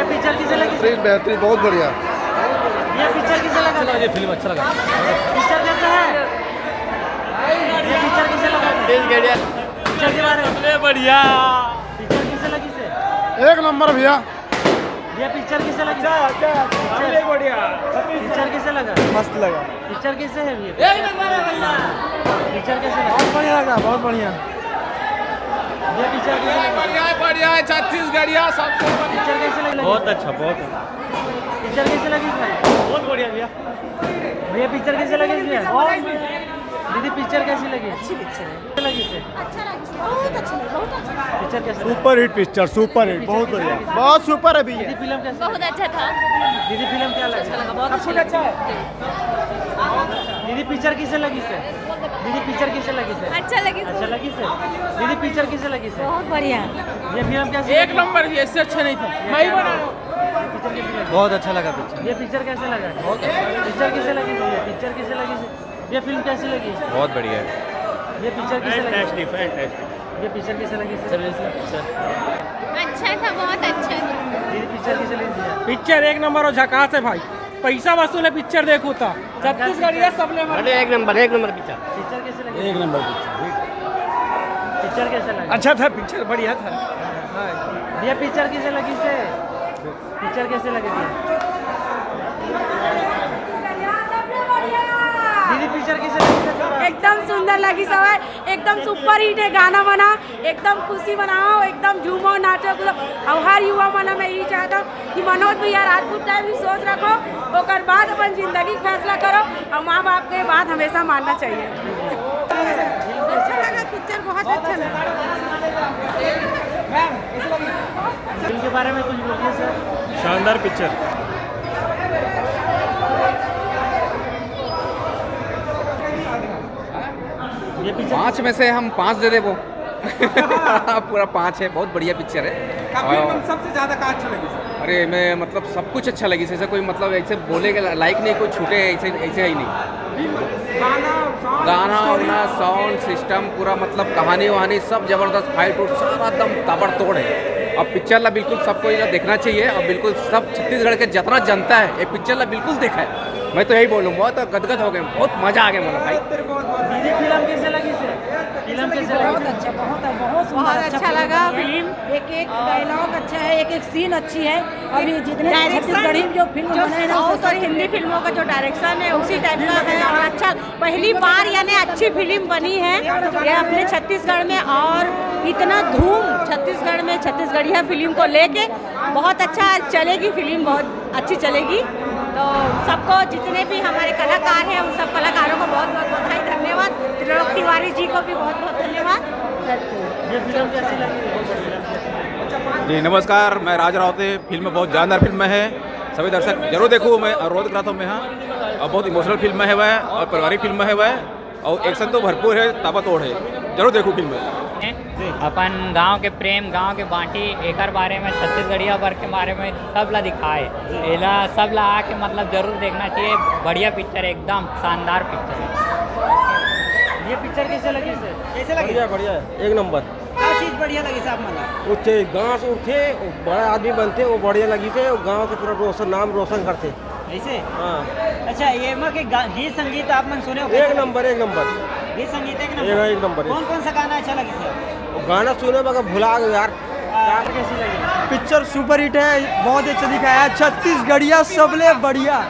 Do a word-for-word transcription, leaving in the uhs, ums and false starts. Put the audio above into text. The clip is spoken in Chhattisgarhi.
पिक्चर कैसे लगी? बेहतरीन, बेहतरीन, बहुत बढ़िया। ये पिक्चर कैसे लगा? अच्छा लगा, ये फिल्म अच्छा लगा। पिक्चर कैसे है? ये पिक्चर कैसे लगा? पिक्चर के बारे में। सबसे बढ़िया। पिक्चर कैसे लगी से? एक नंबर भैया। ये पिक्चर कैसे लगी? अच्छा, अच्छा, अच्छा। पिक्चर कैसे लगा? मस्त लगा। पिक्चर कैसे है भैया? एक नंबर है भैया। पिक्चर कैसे लगा? बहुत बढ़िया लगा, बहुत बढ़िया। ये पिक्चर कैसे लगा? बढ़िया है, बढ़िया है, छत्तीसगढ़िया सबसे बढ़िया। पिक्चर कैसे लगी? बहुत अच्छा, बहुत अच्छा। पिक्चर कैसे लगी भाई? बहुत बढ़िया भैया। भैया, पिक्चर कैसे लगी भैया? दीदी, पिक्चर कैसी लगी? अच्छी पिक्चर है। कैसे लगी से? अच्छा लगी, बहुत अच्छा लगा, बहुत अच्छा लगा। पिक्चर कैसे लगी? Super hit picture, super hit, बहुत बढ़िया। बहुत सुपर है भैया। दीदी, फिल्म कैसे बहुत लगी? अच्छा था। दीदी, फिल्म क्या लगी? अच्छा लगा, बहुत अच्छा लगा। दीदी, पिक्चर कैसे लगी से? दीदी, पिक्चर कैसे लगी से? अच्छा लगी। अच्छा लगी से? दीदी, पिक्चर कैसे लगी से? बहुत बढ़िया। ये फिल्म कैसी एक लगी? नंबर भी, इससे अच्छा नहीं था। मैं ही बना। पिक्चर कैसे लगी? बहुत अच्छा लगा पिक्चर। ये पिक्चर कैसे लगा? पिक्चर कैसे लगी से? पिक्चर कैसे लगी से? ये फिल्म कैसी लगी? बहुत बढ़िया है। ये पिक्चर कैसे लगी? Fantastic, fantastic. ये पिक्चर कैसे लगी से? अच्छा था, बहुत अच्छा था। ये पिक्चर कैसे लगी भैया? पिक्चर एक नंबर और झकास है भाई, पैसा वसूल है पिक्चर। देखो था छत्तीसगढ़िया सबले बढ़िया। अरे एक नंबर, एक नंबर पिक्चर। पिक्चर कैसे लगी? एक नंबर पिक्चर। पिक्चर कैसे लगा? अच्छा था पिक्चर, बढ़िया था। हाँ। भैया, पिक्चर कैसे लगी से? पिक्चर कैसे लगे भैया? दीदी, पिक्चर कैसे लगी से? एकदम सुंदर लगी सवाई, एकदम सुपर हिट है गाना वाना, एकदम खुशी मनाओ, एकदम झूमो, नाचो, कूदो। और हर युवा मन में यही चाहता हूँ कि मनोज भैया राजपूत टाइप ही सोच रखो, ओकर बाद अपन जिंदगी के फैसला करो, और माँ बाप के बात हमेशा मानना चाहिए। अच्छा लगा पिक्चर, बहुत अच्छा लगा। फिल्म के बारे में कुछ बोलिए सर। शानदार पिक्चर। ये पिक्चर पाँच में से हम पाँच दे दे वो। पूरा पाँच है, बहुत बढ़िया पिक्चर है। का फिल्म और सबसे ज्यादा का अच्छा लगी सर? अरे, मैं मतलब सब कुछ अच्छा लगी, जैसे कोई मतलब ऐसे बोले के लायक नहीं, कोई छूटे ऐसे, ऐसे ही नहीं। फिल्म, गाना, साउंड, गाना स्टोरी। वाना, साउंड सिस्टम पूरा, मतलब कहानी वहानी सब जबरदस्त, फाइट उट सारा एकदम ताबड़तोड़ है। अब पिक्चर ला बिल्कुल सबको ये देखना चाहिए, और बिल्कुल सब छत्तीसगढ़ के जितना जनता है ये पिक्चर ला बिल्कुल देखा है। मैं तो यही बोलूँ, बहुत गदगद हो गए, बहुत मजा आ गया बोला भाई। दीदी, फिल्म कैसे लगी सर? फिल्म कैसे लगी? बहुत अच्छा, बहुत, बहुत सुंदर, बहुत अच्छा अच्छा फिल्म लगा बना है। फिल्म। एक एक और डायलॉग अच्छा है, एक एक सीन अच्छी है। अभी जितने डायरेक्शन छत्तीसगढ़ी जो फिल्म जो बने हैं ना, साउथ और हिंदी फिल्मों का जो डायरेक्शन है, उसी टाइप का है। और अच्छा, पहली बार यानी अच्छी फिल्म बनी है ये अपने छत्तीसगढ़ में, और इतना धूम छत्तीसगढ़ में छत्तीसगढ़िया फिल्म को लेके बहुत अच्छा चलेगी फिल्म, बहुत अच्छी चलेगी। तो सबको, जितने भी हमारे कलाकार हैं, उन सब कलाकारों को बहुत बहुत बधाई, धन्यवाद। त्रिलोक तिवारी जी को भी बहुत बहुत धन्यवाद। ये फिल्म कैसी लगी? जी नमस्कार, मैं राज रावते। फिल्म बहुत जानदार फिल्म है, सभी दर्शक जरूर देखो, मैं अनुरोध करता हूँ मैं यहाँ। और बहुत इमोशनल फिल्म है वह, और पारिवारिक फिल्म है वह, और एक्शन तो भरपूर है, ताबड़तोड़ है, जरूर देखो फिल्म। अपन गांव के प्रेम, गांव के बांटी, एकर बारे में, छत्तीसगढ़िया वर्ग के बारे में सब ला दिखाए। एला सब ला आके मतलब जरूर देखना चाहिए। बढ़िया पिक्चर है, एकदम शानदार पिक्चर है। ये पिक्चर कैसे लगी सर? कैसे लगी? बढ़िया, बढ़िया है, एक नंबर। का चीज बढ़िया लगी साहब मन ला? वो चे-, गांव से उठे, वो बड़ा आदमी बनते, वो बढ़िया लगी से, वो गांव के पूरा रोशन, नाम रोशन करते। ऐसे? हाँ। अच्छा, ये मा के गा-, गीत संगीत आप मन सुने हो, कैसे एक लगे? नंबर, एक नंबर। गीत संगीत एक नंबर? एक, एक नंबर, एक। कौन कौन सा गाना अच्छा लगे सर? वो गाना सुने मगर भुला गए यार। हाँ, कैसी लगी? पिक्चर सुपर हिट है, बहुत अच्छा दिखाया है, छत्तीसगढ़िया सबले बढ़िया।